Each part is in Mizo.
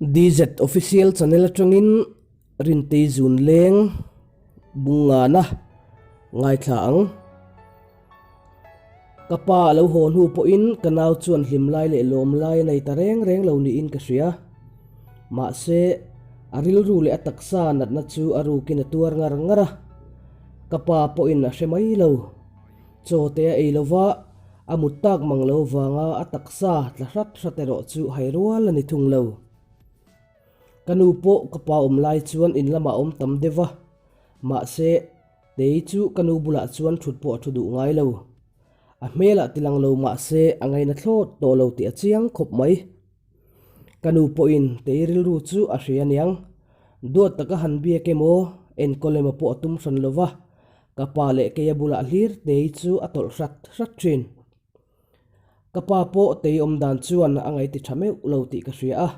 DZ Official Channel atangin Rintei Zun Leng Bungngana ngaithla ang. Ka pa a lo haw hnu pawhin ka nau chuan hlim lai leh lawm lai a nei ta reng reng lo niin ka hria. Mahse, a rilru leh a taksa natna chu a rukin a tuar ngar ngar a. Ka pa pawhin a hre mai lo. Chaw te a ei lova, a mut tak mang lo vanga a taksa tla hrat hrat erawh chu hai rual a ni thung lo. Ka nu pawh ka pa awm lai chuan in lamah a awm tam deuh va, mahse, Tei chu ka nu bulah chuan thut pawh a thu duh ngai lo. A hmelah tilang lo mahse a ngaina thlawt tawh lo tih a chiang khawp mai. Ka nu pawhin Tei rilru chu a hria aniang. Duat taka han biak emaw, enkawl emaw pawh a tum hran lo va, Ka pa leh keia bulah hlir Tei chu a tawlh hrat hrat thin. Ka pa pawh Tei awm dan chuan a ngaih ti tha meuh lo tih ka hria a.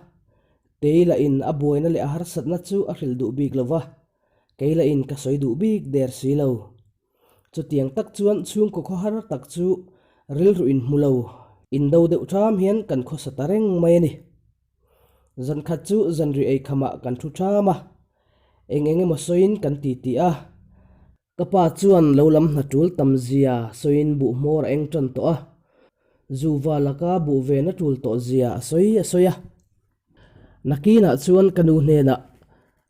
Tei lahin a buaina leh a harsatna chu a hrilh duh bik lo va, kei lahin ka sawi duh bik der si lo. Chutiang tak chuan chhungkaw khawhar tak chu rilru inhmu lo, indo deuh ṭham hian kan khawsa ta reng mai a ni. Zankhat chu zanri eikhamah kan thu ṭham a, Eng eng emaw sawiin kan ti ti a, ka pa chuan lo lam hna tul tam zia sawiin buh hmawr a eng tan tawh a, Zuva laka buh ven a tul tawh zia a sawi a sawi a. Nakinah chuan ka nu hnenah,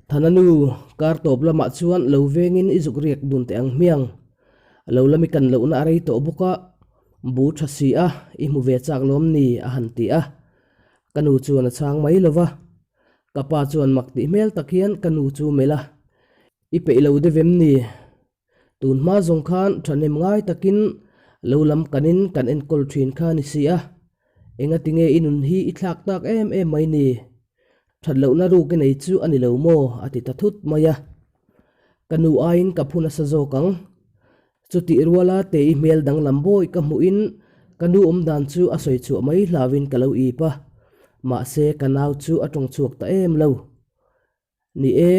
Thana nu, kar tawp lamah chuan lo vengin i zuk riak dun teh ang hmiang. Lo lam i kan lohna a rei tawh bawk a, bu tha si a, i hmu ve chak lawm ni, a han ti a. Ka nu chuan a chhang mai lo va. Ka pa chuan mak tih hmel tak hian ka nu chu melh a, I peih lo deuh em ni? Tun hma zawng khan thahnem ngai takin lo lam kanin kan enkawl thin kha ni si a, engati nge i nun hi i thlak tak em em mai ni? That lohna ruk i nei chu a ni lo maw? a ti ta thut mai a. Ka nu aiin ka phu nasa zawk ang. Chutih ruala Tei hmel danglam bawi ka hmuhin ka nu awm dan chu a sawi chhuah mai hlauhin ka lo ip a, mahse ka nau chu a tawng chhuak ta em lo. Ni e,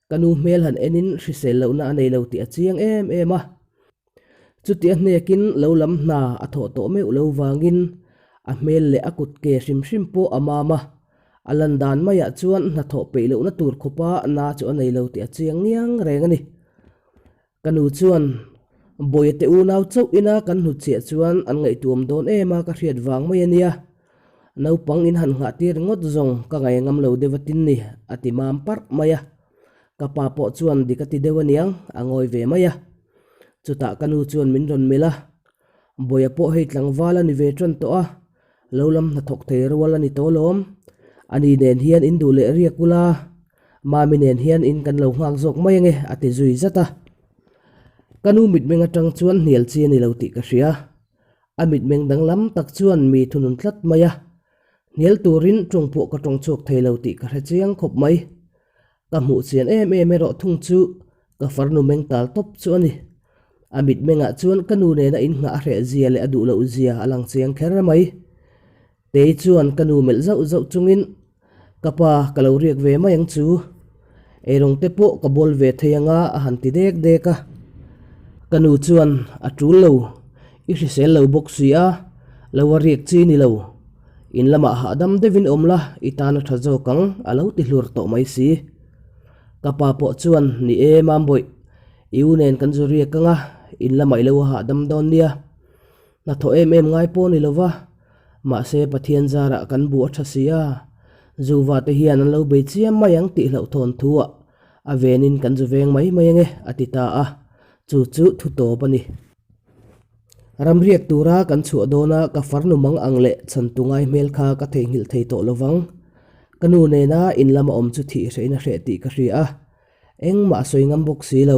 ka nu hmel han enin hrisel lohna a nei lo tih a chiang em em a. Chuti a hnekin lo lam hna a thawh tawh meuh lo vangin a hmel leh a kut ke hrim hrim pawh a mam a, a lan dan maiah chuan hnathawh peih lohna tur khawpa na chu a nei lo tih a chiang ngiang reng a ni. Ka nu chuan, Bawihte unau chauh ina kan hnutchhiah chuan an ngaihtuam dawn em a ka hriat vang mai a nia. Naupang in han nghah tir ringawt zawng ka ngaih ngam lo deuh a tin ni, a ti mam parh mai a. Ka pa pawh chuan dik a ti deuh aniang, a ngawi ve mai a. Chutah ka nu chuan min rawn melh a, Bawia pawh hei tlangval a ni ve tan tawh a, lo lam hnathawk thei rual a ni tawh alawm. Ani nen hian in duh leh riak ula, Mami nen hian in kan lo nghak zawk mai ange a ti zui zat a. Ka nu mitmeng atang chuan hnial chi a ni lo tih ka hria. A mitmeng danglam tak chuan mi thunun tlat mai a. Hnial turin tawng pawh ka tawng chhuak thei lo tih ka hre chiang khawp mai. Ka hmuh chian em em erawh thung chu ka farnu meng tal tawp chu a ni. A mitmengah chuan ka nu nena innghah a hreh zia leh a duh loh zia a lang chiang kher mai. Tei chuan ka nu melh zauh zauh chungin, Ka pa, ka lo riak ve mai ang chu. Eirawng te pawh ka bawl ve thei anga a han ti dek dek a. Ka nu chuan, A tul lo, i hrisel lo bawk si a, lo a riak chi ni lo. In lamah hahdam deuhin awm la, i tan a tha zawk ang, a lo ti hlur tawh mai si. Ka pa pawh chuan, Ni e, Mambawih, i u nen kan zu riak anga, in lamah i lo a hahdam dawn nia. Hnathawh em em ngai pawh ni lova, mahse Pathian zarah kan bu a tha si a, Zuva te hian an lo bei chiam mai ang tih hlauhthawn thuah a venin kan zu veng mai mai ange a ti ta a, chu chu thu tawp a ni. Ramriak tura kan chhuah dawna ka farnu mang ang leh chhantu ngai hmel kha ka theihnghilh thei tawh lovang. Ka nu nena in lama awm chu thih hrehin a hreh tih ka hria a, engmah a sawi ngam bawk si lo.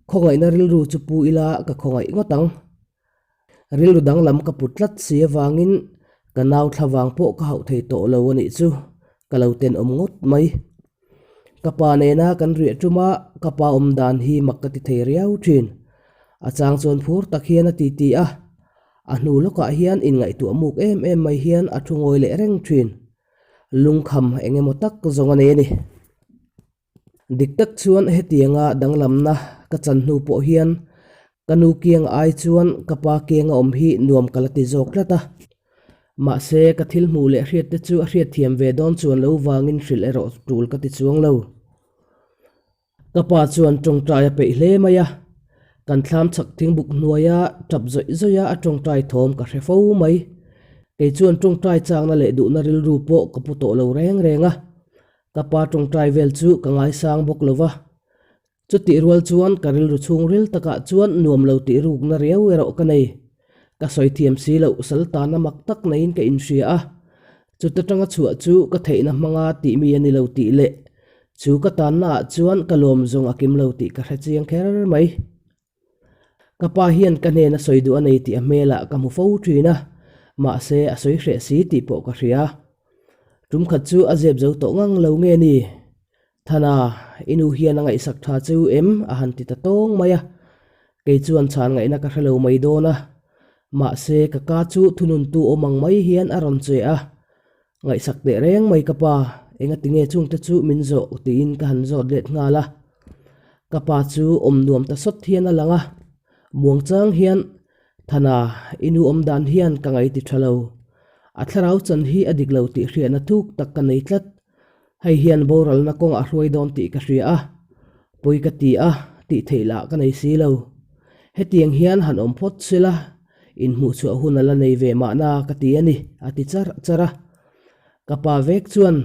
Khawngaihna rilru chu pu ila ka khawngaih ngawt ang. Rilru danglam ka put tlat si avangin ka nau thlavang pawh ka hauh thei tawh lo a nih chu, ka lo tenawm ngawt mai. Ka pa nena kan riah ṭuma ka pa awm dan hi mak ka ti thei riau ṭhin. A chang chuan phur tak hian a ti ti a, a hnu lawkah hian inngaihtuah muk em em mai hian a thu ngawi leh reng ṭhin. Lungkham eng emaw tak zawng a nei a ni. Dik tak chuan hetianga danglamna ka chan hnu pawh hian ka nu kiang ai chuan ka pa kianga awm hi nuam ka la ti zawk tlat a. Mahse, ka thil hmuh leh hriat te chu a hriatthiam ve dawn chuan lo vangin hrilh erawh tul ka ti chuang lo. Ka pa chuan tawngtai a peih hle mai a, kan thlam chhak thingbuk hnuaia tap zawih zawih a a tawngtai thawm ka hre fo mai. Kei chuan tawngtai chakna leh duhna rilru pawh ka pu tawh lo reng reng a, ka pa tawngtai vel chu ka ngaisang bawk lo va. Chutih rual chuan ka rilru chhungril takah chuan nuam lo tih rukna riau erawh ka nei. Ka sawi thiam si loh sal tana mak tak naiin ka inhria a, chuta tanga chhuah chu ka theihna hmanga tih mi a ni lo tih leh chu ka tanna ah chuan ka lawm zawng a kim lo tih ka hre chiang kher mai. Ka pa hian ka hnena sawi duh a nei tih a hmelah ka hmu fo thin a, mahse a sawi hreh si tih pawh ka hria. Tum khat chu a zep zo tawh ngang lo nge ni? Thana, i nu hian a ngaihsak tha cheu em? a han ti ta tawng mai a. Kei chuan chhan ngaihna ka hre lo mai dawn a. Mahse, ka ka chu thununtu awm ang mai hian a rawn che a. Ngaihsak teh reng mai ka pa, engati nge chungte chu min zawh tiin ka han zawt let nghal a. Ka pa chu awm nuam ta sawt hian a lang a. Muangchang hian, Thana, i nu awm dan hian ka ngaiti tha lo. A thlarau chan hi a dik lo tih hriatna thuk tak ka nei tlat. Hei hian boralna kawng a hruai dawn tih ka hria a, pawi ka ti a, tih theih lah ka nei si lo. Hetiang hian han awm phawt sela, inhmuhchhuah hun a la nei ve mahna ka ti a ni, a ti charh charh a. Ka pa vek chuan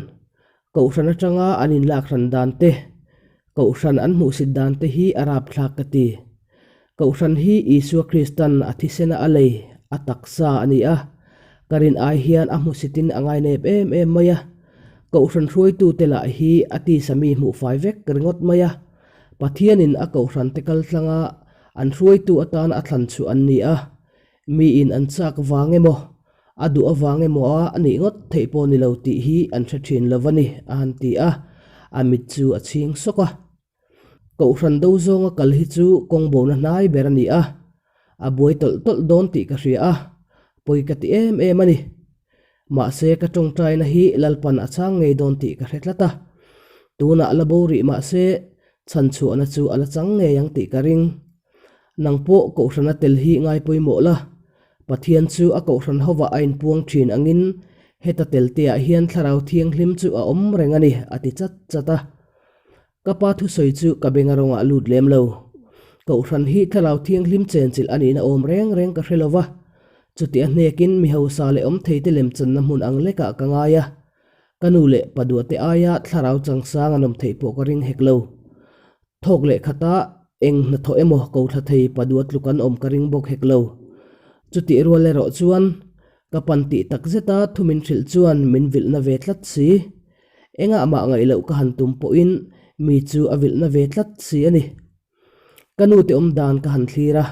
Kohhran atanga an inlak hran dan te, Kohhran an hmuhsit dan te hi a rapthlak ka ti. Kohhran hi Isua Kristan a thisena a lei, a taksa a ni a. Ka rin ai hian a hmusitin a ngainep em em mai a. Kohhran hruaitute lah hi a tisa mi hmuh fai vek ringawt mai a. Pathianin a kohhrante kal tlanga an hruaitu atana a thlan chhuah an ni a. Miin an chak vang emaw, a duh avang emaw a a nih ngawt theih pawh ni lo tih hi an hre thin lo a ni, a han ti a, a mit chu a chhing sawk a. Kohhran do zawnga kal hi chu kawng bona hnai ber a ni a, a buai tawlh tawlh dawn tih ka hria a, pawi ka ti em em a ni. Mahse ka tawngtaina hi Lalpan a chhang ngei dawn tih ka hre tlat a, tunah la bo rih mahse chhanchhuahna chu a la chang ngei ang tih ka ring. Nang pawh Kohhrana tel hi ngai pawimawh la, Pathian chu a Kohhran hovah a inpuang thin angin heta telteah hian Thlarau Thianghlim chu a awm reng a ni, a ti chat chat a. Ka pa thusawi chu ka benga rawngah lut lem lo. Kohhran hi Thlarau Thianghlim chenchilh a nihna awm reng reng ka hre lo va, chuti a hnekin mi hausa leh awm theite lemchanna hmun ang lekah ka ngai a. Ka nu leh pa duahte aia Thlarau changsang an awm theih pawh ka ring hek lo. Thawk leh khata eng hnathawh emaw ko thla thei pa dua tluk an awm ka ring bawk hek lo. Chutih rual erawh chuan ka pan tih tak zeta thu min hrilh chuan min vilhna ve tlat si. Engah mah ngaih loh ka han tum pawhin mi chu a vilhna ve tlat si a ni. Ka nute awm dan ka han thlir a,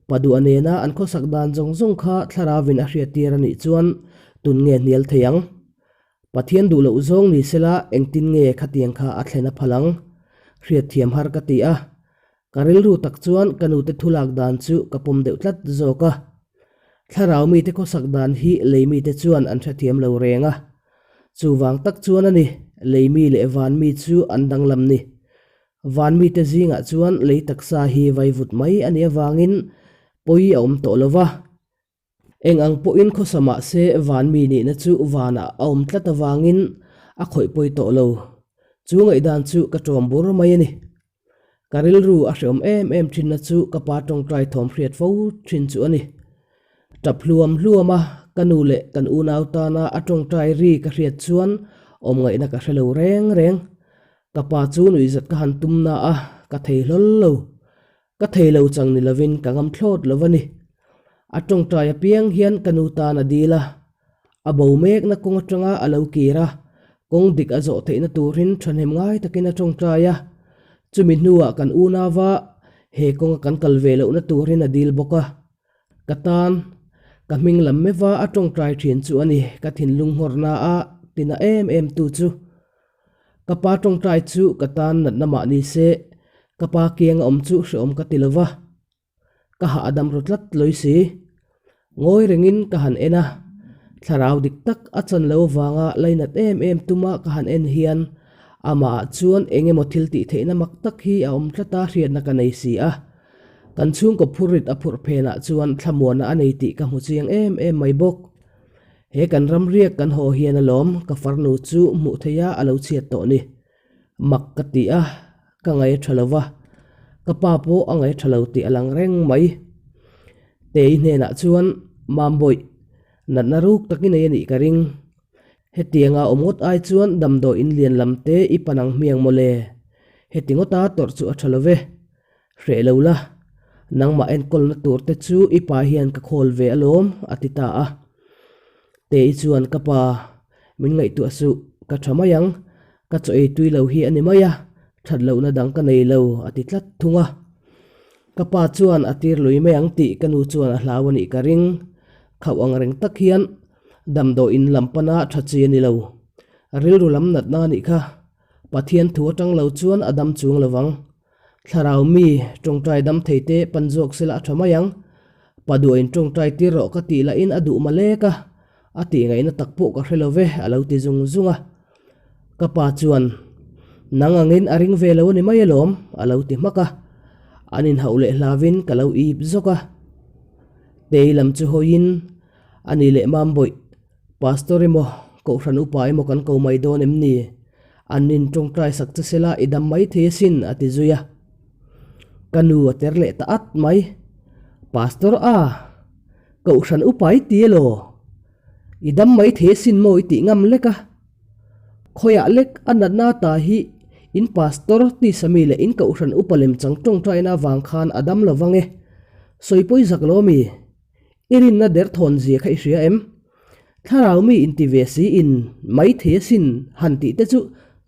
pa duah nena an khawsak dan zawng zawng kha thlarauin a hriattir a nih chuan tun nge hnial thei ang? Pathian duh loh zawng ni sela engtin nge khatiang kha a thlen a phal ang? Hriatthiam har ka ti a, ka rilru tak chuan ka nute thulak dan chu ka pawm deuh tlat zawk a. Thlarau mite khawsak dan hi lei mite chuan an hrethiam lo reng a. Chuvang tak chuan a ni, lei mi leh van mi chu an danglam ni. Van mite zingah chuan lei taksa hi vaivut mai a nih avangin pawi a awm tawh lo va. Eng ang pawhin khawsa mah se van mi nihna chu vanah a awm tlat avangin a khawih pawi tawh lo. Chu ngaihdan chu ka ṭawm bur mai a ni. Ka rilru a hreawm em em thinna chu ka pa tawngtai thawm hriat fo thin chu a ni. Tap hluam hluam a, ka nu leh kan unau tana a tawngtai ri ka hriat chuan awm ngaihna ka hre lo reng reng. Ka pa chu nuihzat ka han tum na a, ka thei hlawl lo. Ka thei lo chang ni lovin ka ngam thlawt lo a ni. A tawngtai apiang hian ka nu tan a dil a, a bo mekna kawng atanga a lo kir a, kawng dik a zawh theihna turin thahnem ngai takin a tawngtai a. Chumi hnuah kan unauva he kawnga kan kal ve lohna turin a dil bawk a. Ka tan, ka hming lam meuha a tawngtai thin chu a ni, ka thinlung nghawrna a tina em em tu chu. Ka pa tawngtai chu ka tan natna mah ni se, ka pa kiang a awm chu hreawm ka ti lo va, ka hah a dam ru tlat lawi si. Ngawi rengin ka han en a, thlarau dik tak a chan lo avanga lainat em em tuma ka han en hian amahah chuan eng emaw thil tih theihna mak tak hi a awm tlat a hriatna ka nei si a. Kan chhungkaw phurrit a phurh phenah chuan thlamuanna a nei tih ka hmu chiang em em mai bawk. He kan ram riak kan haw hian alawm ka farnu chu hmuh theih a a lo chhiat tawh ni. Mak ka ti a, ka ngaih a tha lo va, ka pa pawh a ngaih a tha lo tih a lang reng mai. Tei hnenah chuan, Mambawih, natna ruk tak i nei a nih ka ring. Hetianga awm ngawt ai chuan damdawi in lian lam te i pan ang hmiang mawle. Heti ngawta tawrh chu a tha lo ve. Hreh lo la, nangmah enkawlna tur te chu i pa hian ka khawl ve alawm, a ti ta a. Tei chuan ka pa, min ngaihtuah suh, ka tha mai ang, ka chaw ei tui lo hi a ni mai a, that lohna dang ka nei lo, a ti tlat thung a. Ka pa chuan a tir lui mai ang tih ka nu chuan a hlau a nih ka ring. Khauh ang reng tak hian damdawi in lam pana tha chi a ni lo. Rilru lam natna a nih kha. Pathian thu atang lo chuan a dam chung lo vang. Thlarau mi tawngtai dam thei te pan zawk sela a tha mai ang. Pa duain tawngtai tir rawh ka tih lahin a duh malek a, a tih ngaihna tak pawh ka hre lo ve a lo ti zung zung a. Ka pa chuan, Nang angin a ring ve lo a ni mai alawm a lo ti hmak a. An inhauh leh hlavin ka lo ip zawk a. Tei lam chu hawiin a ni leh Mambawih, Pastor emaw, Kohhran upa emaw kan ko mai dawn em ni? An nin tawngtai sak che sela i dam mai thei asin, a ti zui a. Ka nu a ter leh ta at mai. Pastor a, Kohhran upa i ti elaw? I dam mai thei asin maw i tih ngam lek a? Khawiah lek a natna ta hi in pastor tisami leh in Kohhran upa lemchang tawngtaina avang khan a dam lo vang e. Sawi pawi zak lo ami? I rinna derthawn zia kha i hria em? Thlarau mi inti ve si in mai thei asin han tih te chu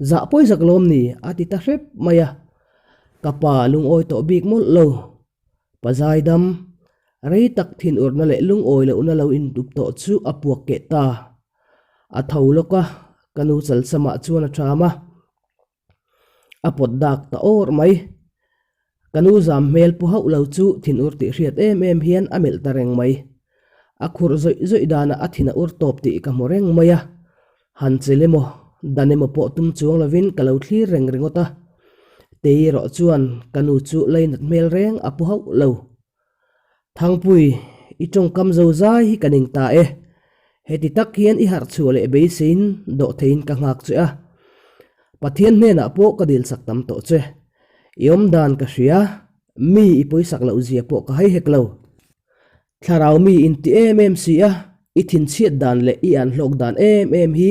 zah pawi zak lawm ni a ti ta hrep mai a. Ka pa lungawi tawh bik mawlh lo. Pa zaidam, rei tak thinurna leh lungawi lohna lo indup tawh chu a puak keh ta. A tho lawk a, ka nu chalsamah chuan a ṭham a. A pawt dak ta awr mai. Ka nu zam hmel pu hauh lo chu thinur tih hriat em em hian a melh ta reng mai. A khurh zawih zawih danah a thin a ur tawp tih ka hmu reng mai a. Han chel emaw, dan emaw pawh tum chuang lovin ka lo thlir reng ringawt a. Tei erawh chuan ka nu chu lainat hmel reng a pu hauh lo. Thangpui, i tawngkam zo zai hi ka ning ta e. Heti tak hian i harh chhuah leh beiseiin dawh theiin ka nghak che a. Pathian hnenah pawh ka dilsak tam tawh che. I awm dan ka hria, mi i pawisak loh zia pawh ka hai hek lo. Thlarau mi inti em em si a, i thinchhiat dan leh i an hlawk dan em em hi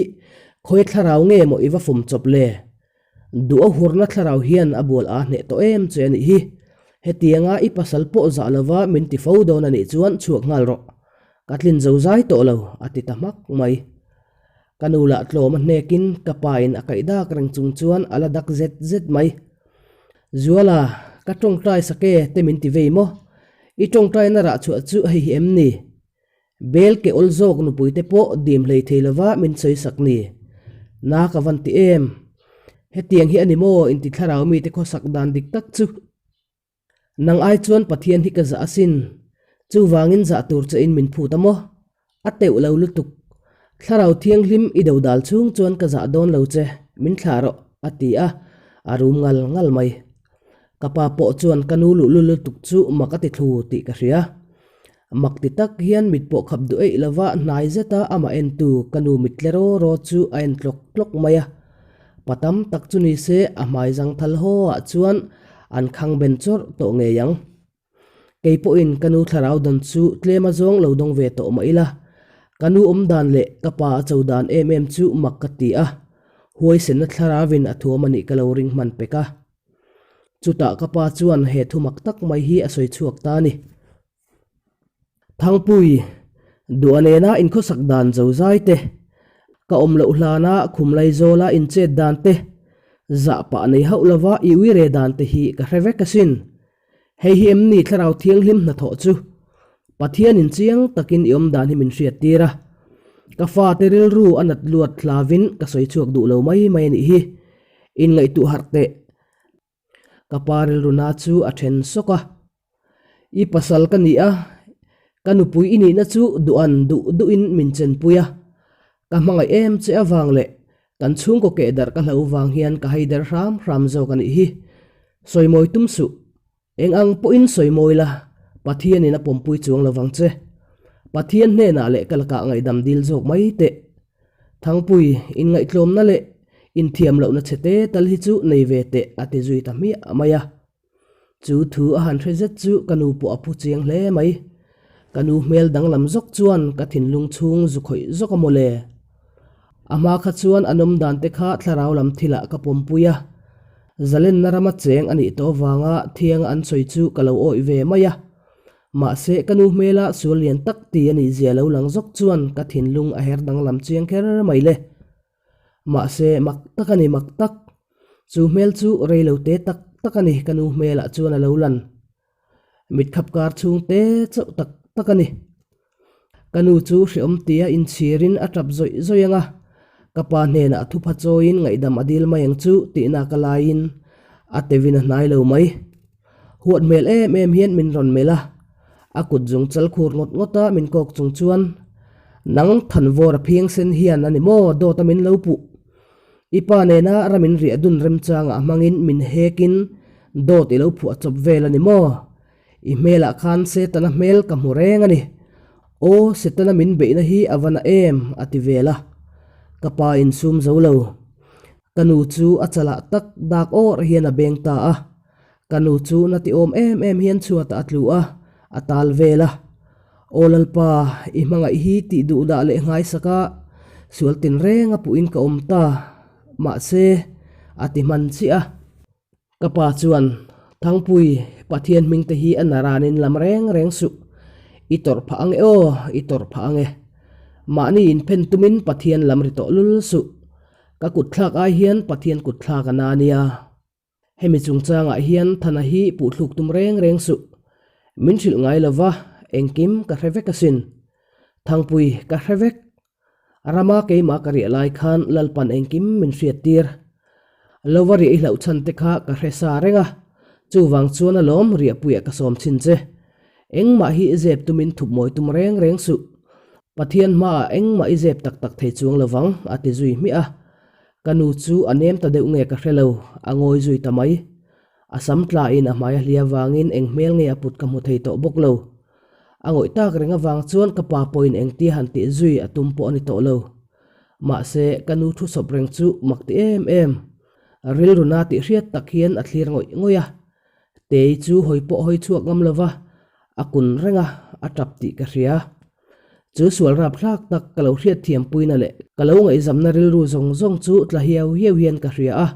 khawi thlarau nge maw i va fawm chawp le? Duh a hurna thlarau hian a bual aa hneh tawh em che a nih hi. Hetianga i pasal pawh zah lova min ti fo dawn a nih chuan chhuak nghal rawh. Ka tlin zo zai tawh lo, a ti ta hmak mai. Ka nu lah tlawm a hnekin ka pa in a kaih dak reng chung chuan a la dak zet zet mai. Zuala, ka tawngtai sak e te min ti vei maw? I tawngtaina rah chhuah chu hei hi em ni? Bel ke awl zawk nupui te pawh dim hlei thei lova min sawi sak ni. Na ka van ti em? Hetiang hi a ni maw inti thlarau mite khawsak dan dik tak chu? Nang ai chuan Pathian hi ka zah asin. Chuvangin zah tur che in min phut a maw? A teuh lo lutuk. Thlarau thianghlim i do dal chhung chuan ka zah dawn lo che, min thlah rawh, a ti a, a rum ngal ngal mai. Ka pa pawh chuan ka nu luhlul lutuk chu mak a ti thlu tih ka hria. Mak ti tak hian mit pawh khap duh eih lova hnai zeta amah entu ka nu mit tle raw raw chu a en tlawk tlawk mai a. Pa tam tak chu ni se a hmai zangthal haw ah chuan an khang ben chawrh tawh ngei ang. Kei pawhin ka nu thlarau dan chu tlem a zawng lo dawng ve tawh mah ila, ka nu awm dan leh ka pa a cho dan em em chu mak ka ti a, huaisenna thlaravin a thuam a nih ka lo ring hman pek a. Chutah ka pa chuan he thu mak tak mai hi a sawi chhuak ta a ni. Thangpui, duh a nena inkhawsak dan zo zai te, ka awm loh hlana khum laizawla inchet dan te, zah pah nei hauh lova i uire dan te hi ka hre vek asin. Hei hi em ni Thlarau Thianghlim hnathawh chu? Pathianin chiang takin i awm dan hi min hriat tir a. Ka fate rilru a nat luat hlavin ka sawi chhuak duh lo mai mai a nih hi. Inngaihtuah harh teh. Ka pa rilru na chu a then sawk a. I pasal ka ni a, ka nupui i nihna chu duhan duh duhin min chenpui a. Ka hmangaih em che avang leh kan chhungkaw keh darh ka hlo vang hian ka haider hram hram zawk a nih hi. Sawimawi tum suh. Eng ang pawhin sawimawi la, Pathianin a pawmpui chuang lo vang che. Pathian hnenah leh ka lakah ngaihdam dil zawk mai teh. Thangpui, inngaihtlawmna leh inthiam lohna chhe te tal hi chu nei ve teh a ti zui ta hmiah mai a. Chu thu a han hre zet chu ka nu pawh a phu chiang hle mai. Ka nu hmel danglam zawk chuan ka thinlung chhung zu khawih zawk a mawle. A hma kha chuan a nawm dan te kha thlarau lam thilah ka pawmpui a. Zalenna rama cheng a nih tawh avanga thianga an sawi chu ka lo awih ve mai a. Mahse ka nu hmela sual lian tak ti a nih zia lo lang zawk chuan ka thinlung a her danglam chiang kher mai le. Mahse mak tak a ni mak tak. Chu hmel chu rei lo te tak tak a ni ka nu hmelah chuan a lo lan. Mitkhap kar chhung te chauh tak tak a ni. Ka nu chu hreawm tia inchhirin a tap zawih zawih ang a, ka pa hnenah a thupha chawiin ngaihdam a dil mai ang chu tihna ka laiin a tevin a hnai lo mai. Huat hmel em em hian min rawn melh a, a kut zung chal khur ngawt ngawt a min kawk chung chuan, Nang thanvawr a phiang sen hian a ni maw dawt a min lo puh? I pa nena ram in riah dun remchangah hmangin min hekin dawt i lo phuah chawp vel a ni maw? I hmelah khan Setana hmel ka hmu reng a ni. Aw, Setana min beihna hi a va na em? a ti vel a. Ka pa insum zo lo. Ka nu chu a chalah tak dak awrh hian a beng ta a. Ka nu chu na ti awm em em hian chhuatah a tlu a, a tal vel a. Aw Lalpa, i hmangaih hi tih duh dah leh nghaisak a, sual tinreng a puhin ka awm ta. Mahse, a ti hman chiah a. Ka pa chuan, Thangpui, Pathian hming te hi a na ranin lam reng reng suh. I tawrh phah ang e aw, i tawrh phah ang e. Mahni inphen tumin Pathian lam ri tawh lul suh. Ka kutthlak ai hian Pathian kutthlak a na nia. Hemi chungchangah hian Thana hi puhthluk tum reng reng suh. Min hrilh ngai lova, engkim ka hre vek asin. Thangpui, ka hre vek. Rama keimah ka riah lai khan Lalpan engkim min hriat tir. Lova riah i hlauh chhan te kha ka hre sa reng a, chuvang chuan alawm riahpuiah ka sawm chhin che. Engmah hi i zep tumin thup mawi tum reng reng suh. Pathian hmaah engmah i zep tak tak thei chuang lovang, a ti zui hmiah a. Ka nu chu a nem ta deuh nge ka hre lo, a ngawi zui ta mai. A sam tlain a hmai a hlia vangin eng hmel nge a put ka hmu thei tawh bawk lo. A ngawih tak reng avang chuan ka pa pawhin engtia han tih zui a tum pawh a ni tawh lo. Mahse, ka nu thu sawp reng chu mak ti em em. Rilru na tih hriat tak hian a thlir ngawih ngawih a. Tei chu hawi pawh hawi chhuak ngam lova, a kun reng a, a tap tih ka hria. Chu sual rapthlak tak ka lo hriatthiam puina leh ka lo ngaihzamna rilru zawng zawng chu tla hiau hiau hian ka hria a.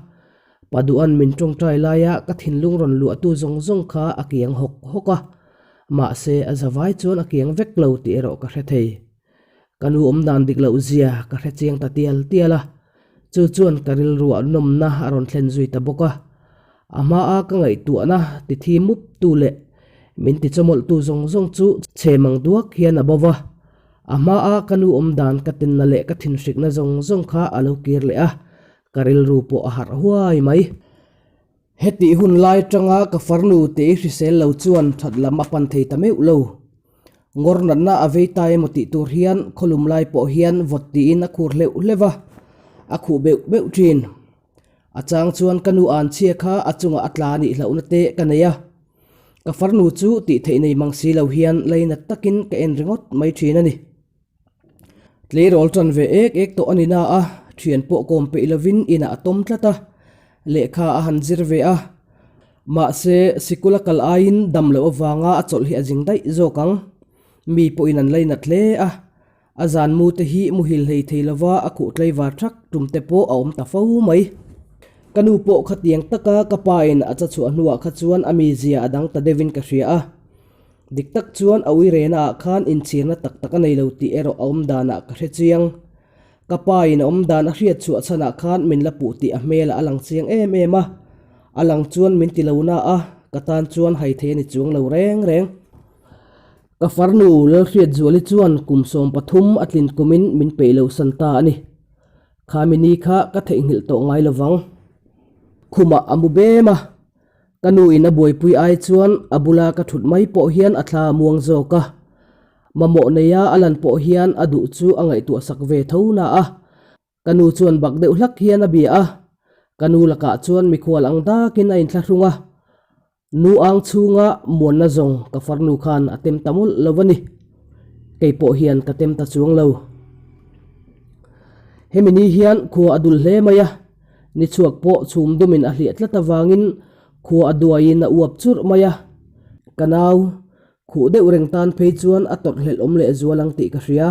Paduan min tawngtai laia ka thinlung rawn luahtu zawng zawng kha a kiang hawk hawk a, mahse a zavai chuan a kiang vek lo tih erawh ka hre thei. Ka nu awmdan dik loh zia ka hre chiang ta tial tial a, chu chuan ka rilruah nawmna a rawn thlen zui ta bawk a. A hmaa ka ngaihtuahna ti thi mup tu leh min ti chawmawlhtu zawng zawng chu chhe mang duak hian a bo va. A hmaa ka nu awmdan ka tinna leh ka thinhrikna zawng zawng kha a lo kir leh a, Ka rilru pawh a harh huai mai. Hetih hun lai atanga ka farnu tei hrisel lo chuan that lam a pan thei ta meuh lo. Ngawr natna a vei ta emaw tih tur hian khawlum lai pawh hian vawt tiin a khur hleuh hleuh a, a khuh beuh beuh thin. A chang chuan ka nu anchhia kha a chungah a tla nih hlauhna te ka nei a. Ka farnu chu tih theih nei mang si lo hian lainat takin ka en ringawt mai thin a ni. Tleirawl tan ve ek ek tawh a ni na a, thian pawh kawm peih lovin inah a tawm tlat a, lehkha a han zir ve a. Mahse, sikul a kal aiin dam loh avanga a chawlh hi a zing daih zawk ang. Mi pawhin an lainat hle a, a zan mu te hi muhil hlei thei lova a khuh tlaivar thak tum te pawh a awm ta fo mai. Ka nu pawh khatiang taka ka pa in a chachhuah hnuah kha chuan a mizia a dang ta deuhin ka hria a. Dik tak chuan a uirena ah khan inchhirna tak tak a nei lo tih erawh a awm danah ka hre chiang. Ka pa in a awm dan a hriat chhuah chhanah khan min la puh tih a hmelah a lang chiang em em a, a lang chuan min ti lo na a, ka tan chuan hai thei a ni chuang lo reng reng. Ka farnu Lalhriatzuali chuan kum 13 a tlin kumin min peih lo san ta a ni. Khami ni kha ka theihnghilh tawh ngai lovang. Khumah a mu bem a. Ka nu in a buaipui ai chuan a bula ka thut mai pawh hian a thla a muang zawk a. Mamawh neia a lan pawh hian a duh chu a ngaihtuah sak ve tho na a. Ka nu chuan bak deuh hlak hian a bia a. Ka nu lakah chuan mikhual ang dakin a inthlahrung a. Nu ang chhunga muanna zawng ka farnu khan a tem ta mawlh lo a ni. Kei pawh hian ka tem ta chuang lo. Hemi ni hian khua a dul hle mai a, ni chhuak pawh chhum dumin a hliah tlat avangin khua a duaiin a uap churh mai a. Ka nau, khuh deuh reng tan phei chuan a tawrhhlelh awm leh zual ang tih ka hria.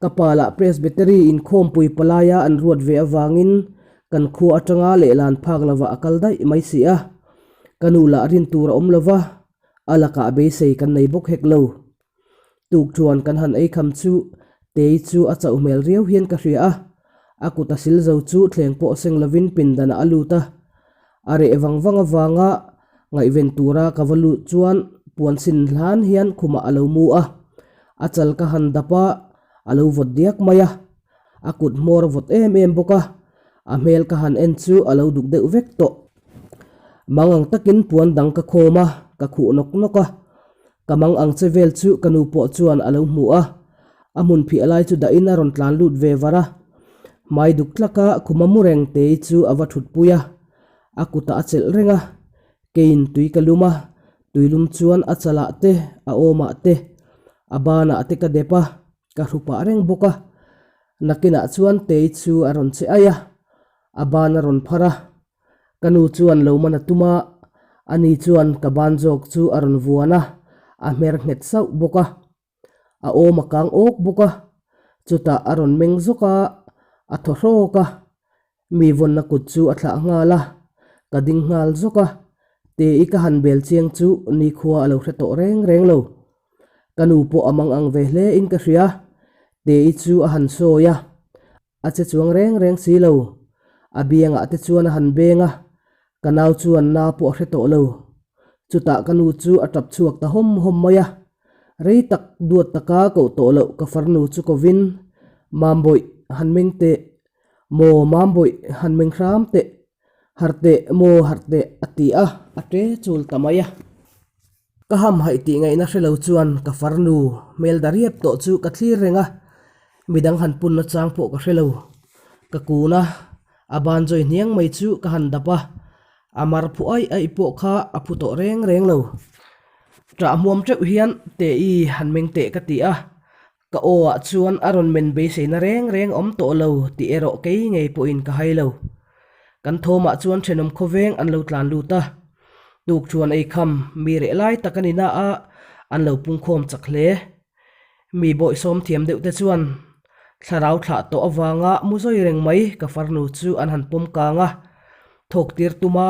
Ka pa lah Presbytery inkhawmpui palaia an ruat ve avangin kan khua atanga lehlan phak lovah a kal daih mai si a. Ka nu lah rin tur a awm lova, a lakah beisei kan nei bawk hek lo. Tukṭhuan kan han ei kham chu Tei chu a chauh hmel riau hian ka hria a, a kut a sil zo chu thleng pawh seng lovin pindanah a lut a. A reh vang vang avanga ngaihven tura ka va lut chuan puan sin hlan hian khumah a lo mu a, a chal ka han dap a, a lo vawt diak mai a, a kut hmawr a vawt em em bawk a, a hmel ka han en chu a lo duk deuh vek tawh. Mang ang takin puan dang ka khawm a, ka khuh nawk nawk a, Ka mang ang che vel chu ka nu pawh chuan a lo hmu a, a hmun phiah lai chu dahin a rawn tlan lut ve var a. Hmai duk tlaka khuma mu reng tei chu a va thut pui a, a kutah a chelh reng a, keiin tui ka lum a, tui lum chuan a chalah te, a awmah te, a banah te ka dep a, ka hru pah reng bawk a. Nakinah chuan tei chu a rawn che aih a, a ban a rawn phar a, Ka nu chuan lo man a tum a, ani chuan ka ban zawk chu a rawn vuan a, a hmer nghet sauh bawk a. A awm a kang awk bawk a, chutah a rawn meng zawk a, a thaw hrawk a. Mi vawnna kut chu a thlah nghal a, ka ding nghal zawk a, Tei ka han bel chiang chu nikhua a lo hre tawh reng reng lo. Ka nu pawh a mang ang ve hle in ka hria, Tei chu a han sawi a. A che chuang reng reng si lo. A biangah te chuan a han beng a, ka nau chuan na pawh a hre tawh lo. Chutah ka nu chu a tap chhuak ta hawm hawm mai a. Rei tak duat taka koh tawh loh ka farnu chu kovin, Mambawih, han meng teh. Maw Mambawih, han meng hram teh. Harh teh, maw harh teh, a ti a, a ṭe chul ta mai a. Ka hamhaih tih ngaihna hre lo chuan ka farnu hmel dariap tawh chu ka thlir reng a, midang han punna chang pawh ka hre lo. Ka kun a, a ban zawi hniang mai chu ka han dap a, a mar phu aih aih pawh kha a phu tawh reng reng lo. Ṭah hmuam teuh hian Tei han meng teh ka ti a, Ka aw ah chuan a rawn men beiseina reng reng awm tawh lo tih erawh kei ngei pawhin ka hai lo. Kan thawmah chuan thenawm khawveng an lo tlan lut a, tukṭhuan ei kham mi reh lai tak a ni na a, an lo pungkhawm chak hle. Mi bawihsawm thiam deuh te chuan thlarau thlah tawh avanga mu zawi reng mai ka farnu chu an han pawm kang a, thawk tir tuma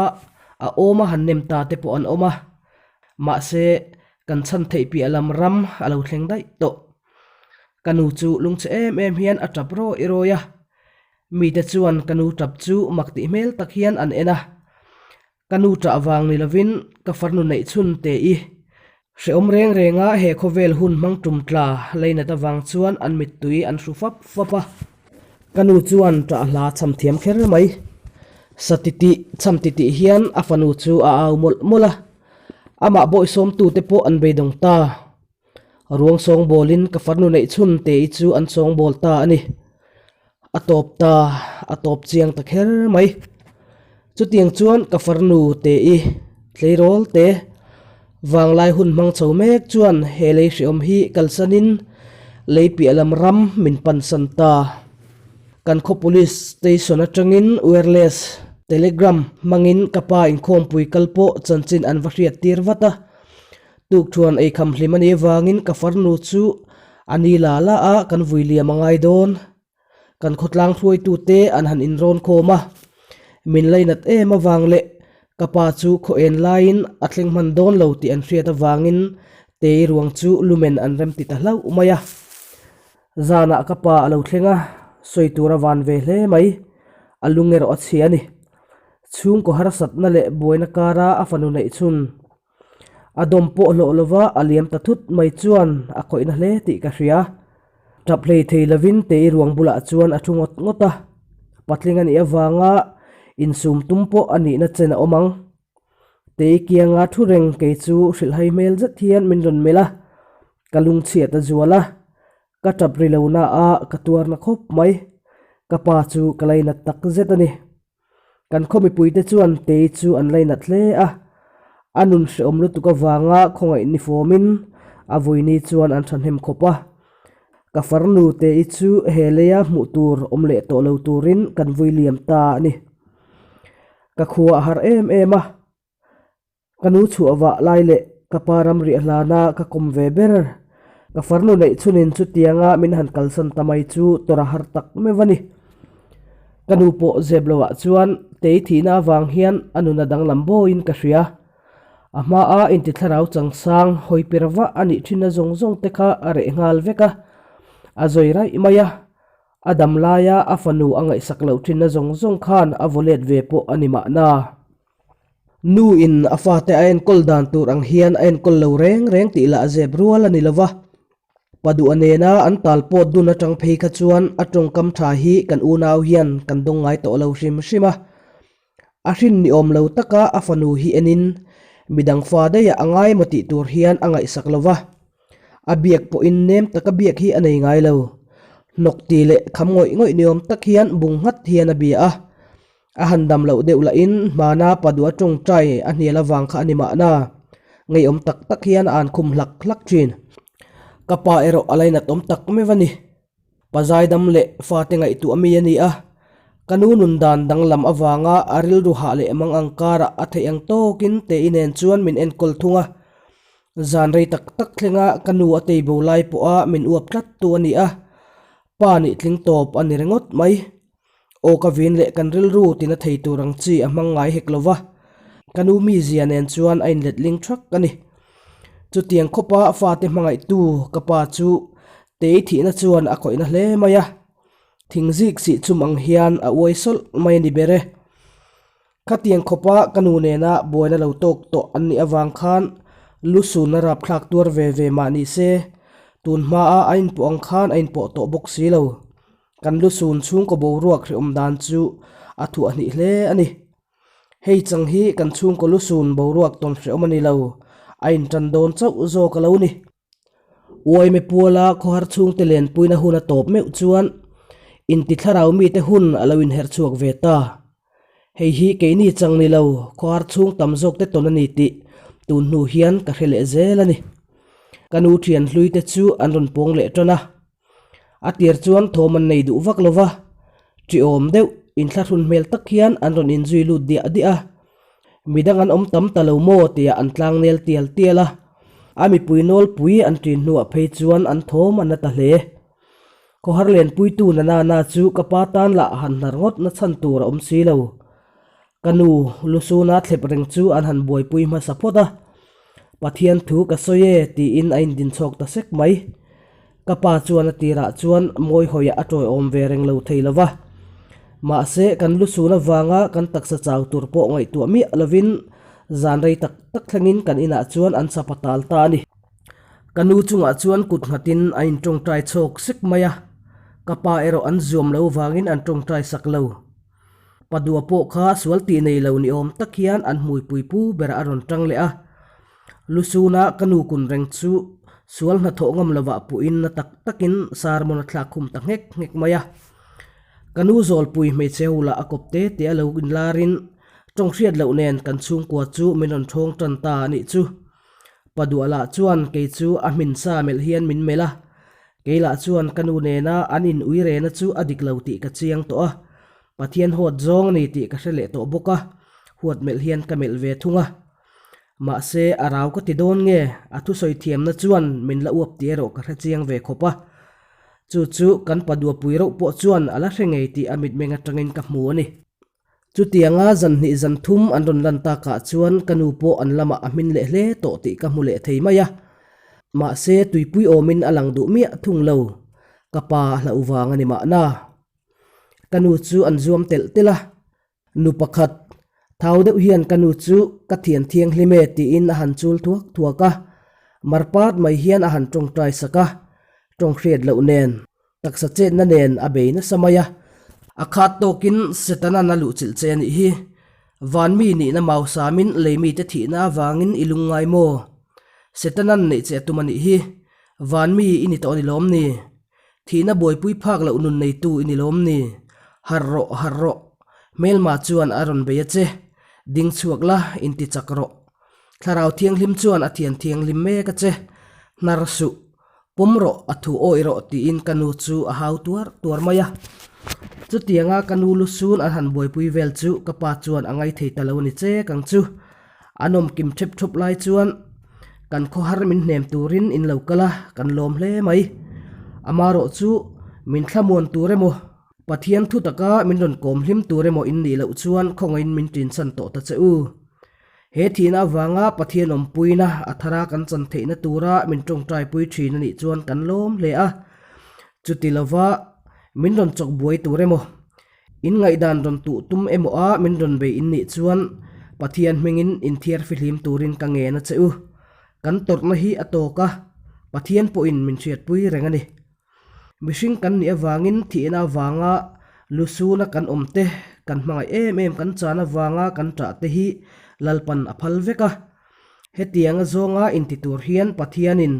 a awm a han nem ta te pawh an awm a, mahse Kan chhan theih piah lam ram a lo thleng daih tawh. Ka nu chu lungchhe em em hian a tap rawi rawi a. Mite chuan ka nu tap chu mak tih hmel tak hian an en a. Ka nu tah vang ni lovin ka farnu neih chhun te i hrehawm reng renga he khawvel hun hmang tum tla leinat avang chuan an mittui an hru fap fap a. Ka nu chuan tah hla cham thiam kher mai. Sa titih cham titih hian a fanu chu a au mawlh mawlh a. Amah bawihsawmtute pawh an beidawng ta. Ruang sawngbawlin ka farnu neih chhun tei chu an sawngbawl ta a ni. A tawp ta, a tawp chiang ta kher mai. Chutiang chuan ka farnu tei tleirawl te vanglai hun hmang chho mek chuan he lei hreawm hi kalsanin lei piah lam ram min pansan ta. Kan khaw police station atangin wireless telegram hmangin ka pa inkhawmpui kal pawh chanchin an va hriat tir vat a. Tukthuan eikham hlim a nih avangin ka farnu chu a ni la la a kan vui liam a ngai dawn. Kan khawtlang hruaitute an han inrawn khawm a. Min lainat em avang leh ka pa chu khaw en laiin a thleng hman dawn lo tih an hriat avangin Tei ruang chu lumen an remti ta hlauh mai a. Zanah ka pa a lo thleng a, sawi tur a van ve hle mai. A lung erawh a chhia a ni. Chhungkaw harsatna leh buaina kara a fanu neih chhun a dawm pawh hlawh lova a liam ta thut mai chuan a khawihna hle tih ka hria. Tap hlei thei lovin Tei ruang bulah chuan a thu ngawt ngawt a. Patling a nih avanga insum tum pawh a nihna chen a awm ang. Tei kianga thu reng kei chu hrilhhai hmel zet hian min rawn melh a, ka lungchhiat a zual a, ka tap ri lo na a ka tuar na khawp mai, ka pa chu ka lainat tak zet a ni. Kan khaw mipuite chuan Tei chu an lainat hle a, a nun hrehawm lutuk avanga khawngaih ni fawmin a vuini chuan an thahnem khawp a. Ka farnu te-i chu he leia hmuh tur awm leh tawh lo turin kan vui liam ta a ni. Ka khua a har em em a, ka nu chhuah vah lai leh ka pa ram riah hlana ka kawm ve ber. Ka farnu neih chhunin chutianga min han kalsan ta mai chu tawrh a har tak meuh a ni. Ka nu pawh zep loah chuan tei thihna avang hian a nun a danglam bawiin ka hria. A hmaa intithlarau changsang hawi pir vah a nih thinna zawng zawng te kha a reh nghal vek a, a zawi raih mai a, a dam laia a fanu a ngaihsak loh thinna zawng zawng khan a vaw let ve pawh a ni mahna. Nu in a fate a enkawl dan tur ang hian a enkawl lo reng reng tih lah zep rual a ni lo va, Paduha nena an tal pawt dun atang phei kha chuan a tawngkam tha hi kan unau hian kan dawng ngai tawh lo hrim hrim a. A hrin ni awm lo taka a fanu hi enin midang fa daihah a ngai maw tih tur hian a ngaihsak lo va, a biak pawhin nem taka biak hi a nei ngai lo. Hnawk ti leh kham ngawih ngawih ni awm tak hian bung nghat hian a bia a. A han dam loh deuh lahin hmana Padua tawngtai a hnial avang kha a ni mahna, ngeiawm tak tak hian a an khum hlak hlak thin. Ka pa erawh a lainat awm tak meuh a ni. Pa zaidam leh fate ngaihtuah mi a ni a, ka nu nun dan danglam avanga a rilru hah leh mang ang karah a theih ang tawkin Tei nen chuan min enkawl thung a. Zan rei tak tak thlenga ka nu a tei bo lai pawha min uap tlat tu a ni a, pa nih tling tawp a ni ringawt mai. Aw ka vin leh kan rilru tina thei tur ang chi a hmang ngai hek lo va, ka nu mizia nen chuan a inletling thak a ni. Chutiang khawpa fate hmangaihtu ka pa chu Tei thihna chuan a khawihna hle mai a, thingzik sih chum ang hian a uai sawlh mai a ni ber e. Khatiang khawpa ka nu nena buaina lo tawk tawh an nih avang khan lusunna rapthlak tuar ve ve mah ni se, tun hmaa a inpawh ang khan a inpawh tawh bawk si lo. Kan lusun chhungkaw boruak hrehawm dan chu a thuah hnih hle a ni. Hei chang hi kan chhungkaw lusun boruak tawn hrehawm a ni lo, a intan dawn chauh zawk a lo ni. Uaime puala khawhar chhungte lenpuina hun a tawp meuh chuan inti thlarau mite hun a lo inherh chhuak ve ta. Hei hi keini chang ni lo, khawhar chhung tam zawkte tawn a ni tih tun hnu hian ka hre leh zel a ni. Ka nu thian hluite chu an rawn pawng leh tan a. A tir chuan thawm an nei duh vak lo va, ṭiawm deuh inthlahrun hmel tak hian an rawn inzui lut diah diah a. Midang an awm tam ta lo maw tia an tlang nel tial tial a, a mipui nawlpui an ṭin hnuah phei chuan an thawm a na ta hle. Khawhar lenpuitu na nana chu ka pa tan lah han hnar ngawt na chhan tur a awm si lo. Ka nu Lusuna thlep reng chu an han buaipui hmasa phawt a, Pathian thu ka sawi e tiin a indin chhawk ta sek mai. Ka pa chuan a tirah chuan mawi hawiah a tawiawm ve reng lo thei lo va. Mahse, kan lusun avanga kan taksa chau tur pawh ngaihtuah miah lovin zan rei tak tak thlengin kan inah chuan an chapa tal ta a ni. Ka nu chungah chuan kut nghatin a intawngtai chhawk sek mai a, ka pa erawh an zuam lo vangin an tawngtai sak lo. Padua pawh kha sual tih nei lo ni awm tak hian an hmuipui pu berah a rawn tang leh a. Lusuna ka nu kun reng chu sual hnathawh ngam lovah puhin na tak takin sermon a thlak khum ta nghek nghek mai a. Ka nu zawlpui hmeichhe ho lah a kawp te te a lo inlarin tawng hriat loh nen kan chhungkua chu min rawn thawng tan ta a nih chu. Padua lah chuan kei chu a hmin sa melh hian min melh a. Kei lah chuan ka nu nena an in ui rena chu a dik lo tih ka chiang tawh a, Pathian huat zawng a ni tih ka hre leh tawh bawk a, huat melh hian ka melh ve thung a. Mahse, a rau ka ti dawn nge, a thusawi thiamna chuan min la uap tih erawh ka hre chiang ve khawp a. Chu chu kan paduapui reuh pawh chuan a la hre ngei tih a mitmeng atangin ka hmu a ni. Chutianga zan hnih zan thum an rawn lan takah chuan ka nu pawh an lamah a hmin leh hle tawh tih ka hmu leh thei mai a. Mahse, tuipui awmin a lang duh miah thung lo. Ka pa a hlauh vang a ni mahna. Ka nu chu an zuam telh telh a. Nu pakhat, thau deuh hian ka nu chu ka thian thianghlim e tiin a han chul thuak thuak a. Marpat mai hian a han tawngtai sak a, tawng hriat loh nen. Taksa chetna nen a bei nasa mai a. A khat tawkin Setana'n a luhchilh che a nih hi. Van mi nihna mausamin lei mite thihna avangin i lung ngai maw? Setana'n neih che a tum a nih hi. Van mi i ni tawh a ni lawm ni? Thihna buaipui phak loh nun neitu i ni lawm ni? Harh rawh, harh rawh. Hmelma chuan a rawn bei a che. Ding chhuak la, inti chak rawh. Thlarau Thianghlim chuan a thian thianghlim mek a che. Hnar suh. Pawm rawh, a thu awih rawh tiin ka nu chu a hau tuar tuar mai a. Chutianga ka nu lu sun an han buaipui vel chu ka pa chuan a ngaithei ta lo a ni che kang chu. An awm kim thep thup lai chuan kan khawhar min hnem turin in lo kal a, kan lawm hle mai. Amarawh chu min thlamuan tur emaw, Pathian thu taka min rawn kawm hlim tur emaw in nih loh chuan khawngaihin min ṭinchhan tawh ta che u. He thihna avanga Pathian awmpuina a thara kan chan theihna tura min tawngtaipui thin a nih chuan kan lawm hle a. Chuti lova min rawn chawk buai tur emaw, in ngaihdan rawn tuh tum emaw a min rawn bei in nih chuan Pathian hmingin inthiar fihlim turin ka ngen a che u. Kan tawrhna hi a tawk a, Pathian pawhin min hriatpui reng a ni. Mihring kan nih avangin thihna avanga lusuna kan awm te, kan hmangaih em em kan chan avanga kan ṭah te hi Lalpan a phal vek a. Hetianga zawnga inti tur hian Pathianin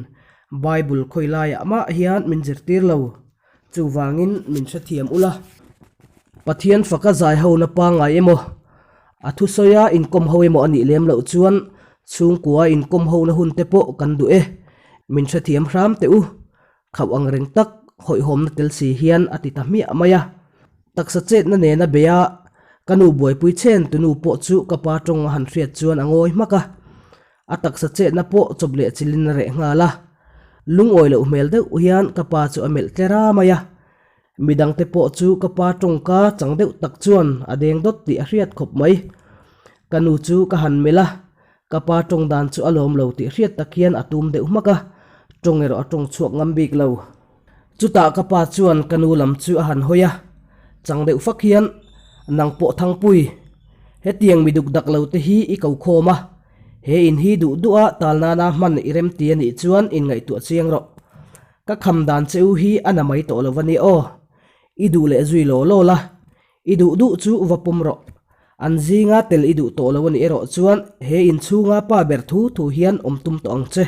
Bible khawi laiah mah hian min zirtir lo. Chuvangin min hrethiam ula. Pathian faka zai hona pangngai emaw, a thusawia inkawm ho emaw a nih lem loh chuan chhungkua inkawm hona hun te pawh kan duh e. Min hrethiam hram teh u. Khauh ang reng tak hawihhawmna tel si hian a ti ta hmiah mai a. Taksa chetna nena bei a, ka nu buaipui chen tunu pawh chu ka pa tawng a han hriat chuan a ngawi hmak a. A taksa chetna pawh chawp leh chilin a reh nghal a. Lungawi loh hmel deuh hian ka pa chu a melh tler a mai a. Midangte pawh chu ka pa tawngka chang deuh tak chuan a deng dawt tih a hriat khawp mai. Ka nu chu ka han melh a, Ka pa tawng dan chu a lawm lo tih hriat tak hian a tum deuh hmak a, tawng erawh a tawng chhuak ngam bik lo. Chutah ka pa chuan ka nu lam chu a han hawi a, chang deuh fak hian, Nang pawh Thangpui, hetiang mi duk dak lo te hi i ko khawm a, he in hi duh duh a tal nana hman i rem ti a nih chuan inngaihtuah chiang rawh. Ka kham dan che u hi a na mai tawh lo va nia aw. I duh leh zui law law la, I duh duh chu va pawm rawh. An zinga tel i duh tawh lo a nih erawh chuan he inchhunga pa ber thu thu hian awm tum tawh ang che.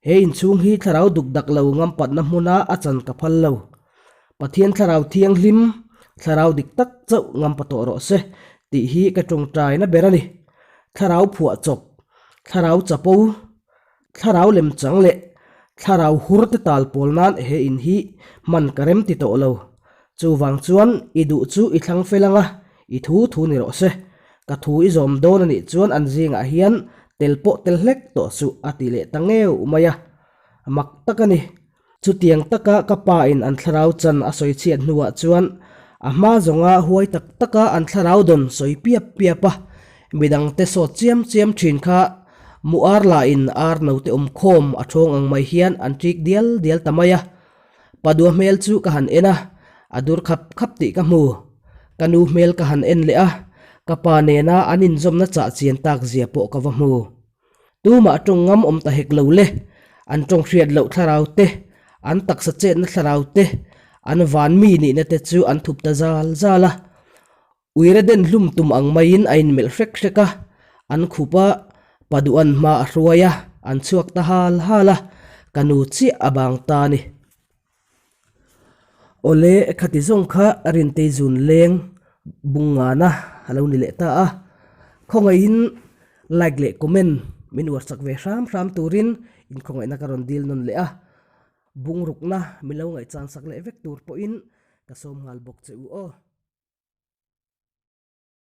He inchhung hi thlarau duk dak lo ngampatna hmuna a chan ka phal lo. Pathian thlarau thianghlim, thlarau dik tak chauh ngampa tawh rawh se tih hi ka tawngtaina ber a ni. Thlarau phuah chawp, thlarau chapo, Thlarau lemchang leh thlarau hur te tal pawl nan he in hi hman ka rem ti tawh lo. Chuvang chuan i duh chu i thlang fel anga i thu thu ni rawh se. Ka thu i zawm dawn a nih chuan an zingah hian tel pawh tel hlek tawh suh a ti leh ta ngeuh mai a. Mak tak a ni. Chutiang taka ka pa in an thlarau chan a sawi chhiat hnuah chuan a hma zawnga huai tak taka an thlarau dawn sawi piap piap a, midangte sawt chiam chiam thin kha mu ar lah in ar note awm khawm a thawng ang mai hian an ṭik dial dial ta mai a. Padua hmel chu ka han en a, a dur khap khap tih ka hmu. Ka nu hmel ka han en leh a, ka pa nena an inzawmna chah chian tak zia pawh ka va hmu. Tumah tawng ngam awm ta hek lo le. An tawng hriat loh thlarau te, an taksa chetna thlarau te, an van mi nihna te chu an thup ta zal zal a. Uire den hlum tum ang maiin a inmelh hrek hrek a, an khup a, Paduan hma a hruai a, an chhuak ta hal hal a, ka nu chiah a bang ta a ni. Awle, khati zawng kha Rintei zun leng bung ngana a lo ni leh ta a. Khawngaihin like leh comment min uar chak ve hram hram turin inkhawngaihna ka rawn dil nawn leh a. Bungrukna min lo ngaihchan sak leh vek tur pawhin ka sawm nghal bawk che u aw.